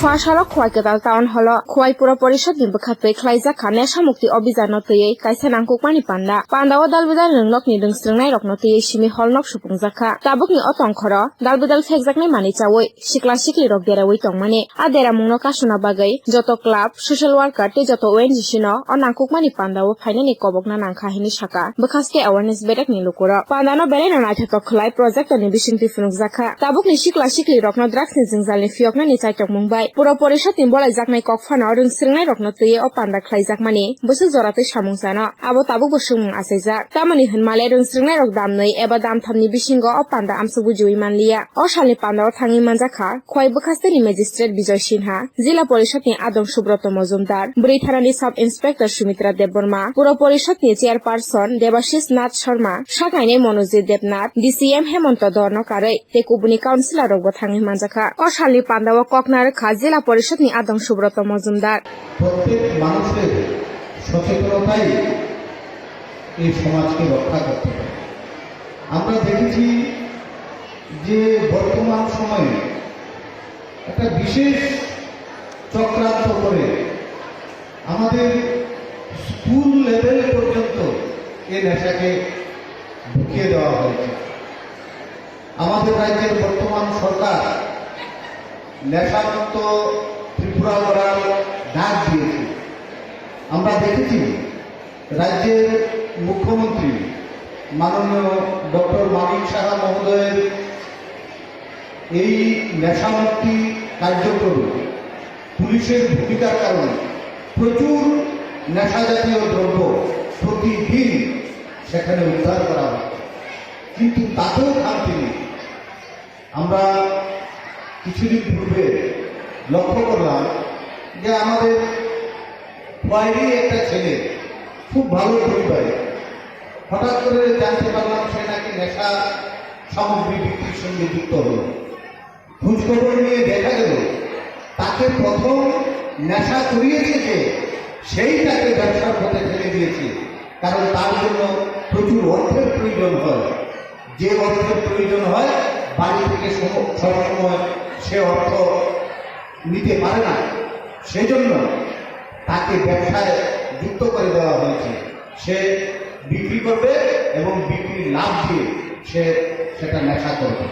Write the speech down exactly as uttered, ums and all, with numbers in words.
Phasalo Khowai Kwtal Town Hall o Khowai Pura Porishad ni bwkhaktwi khlaijak kha Nesha Mukti Abhijan no twiwi kaisa nangkukmani panda. Panda o dal bidal rwngnokni rwngsrwngnairokno twiwi simi hall nok supungjak kha. Tabukni o tongkhoro dal bidal phekjaknai manwi chawi sikla siklirok derawi tongmani. A deramungno kasuna bagwi joto club, social worker tei joto O N G C no o nangkukmani pandao phainani kobokna nangkha hwnwi sakha bwkhaste awareness bedekni lukurok. Pandano belaino naithotok khlai projectorni bisingtwi phunukjak kha. Tabukni sikla siklirokno drugsni jwngjalni phiyoknani chaitokmung bai Puro Porishadni bolaijaknai kok phano rwngsrwngnairokno twiwi o panda khlaijakmani bwswk joratwi samung chano. Abo tabukbo swngmung achaijak. Tamoni hwnmale rwngsrwngnairok damnwi eba damthamni bisingo o panda amsugwi juwi manliya. O salni pandao thangwi manjakha Khowai bwkhasteni magistrate Bijoy Sinha, Jila Porishadni adong Subroto Mojumdar, Bwrwi Thanani Sub Inspector Sumitra Debbarma, Puro Porishadni Chairperson Debashis Nath Sharma, sak nainai Monojit Debnath, D C M Hemonto Dorno karwi tei kubuni councillorrokbo thangwi manjakha. O salni pandao kok narwkha Jila Porishadni adong Subroto Mojumdar. প্রত্যেক মানুষের সচেতনতাই এই সমাজকে রক্ষা করতে পারে। আমরা দেখেছি যে বর্তমান সময়ে একটা বিশেষ চক্রান্ত করে আমাদের স্কুল লেভেল পর্যন্ত এ নেশাকে ঢুকিয়ে দেওয়া হয়েছে। আমাদের রাজ্যের বর্তমান সরকার নেশামুক্ত ত্রিপুরা গড়ার ডাক দিয়েছে। আমরা দেখেছি রাজ্যের মুখ্যমন্ত্রী মাননীয় ডক্টর মানিক সাহা মহোদয়ের এই নেশামুক্তি কার্যক্রমে পুলিশের ভূমিকার কারণে প্রচুর নেশা জাতীয় দ্রব্য প্রতিদিন সেখানে উদ্ধার করা হয়, কিন্তু তাতেও খামতি নেই। আমরা কিছুদিন পূর্বে লক্ষ্য করলাম যে আমাদের খোয়াইরই একটা ছেলে, খুব ভালো পরিবারে, হঠাৎ করে জানতে পারলাম সে নাকি নেশা সামগ্রী বিক্রির সঙ্গে যুক্ত হলো। খোঁজখবর নিয়ে দেখা গেল, তাকে প্রথম নেশা করিয়েছে যে, সেই তাকে ব্যবসার পথে ঠেলে দিয়েছে। কারণ তার জন্য প্রচুর অর্থের প্রয়োজন হয়। যে অর্থের প্রয়োজন হয়, বাড়ি থেকে সম-, সবসময় সে অর্থ নিতে পারে না। সেজন্য তাকে ব্যবসায় যুক্ত করে দেওয়া হয়েছে। সে বিক্রি করবে এবং বিক্রির লাভ দিয়ে সে সেটা নেশা করবে।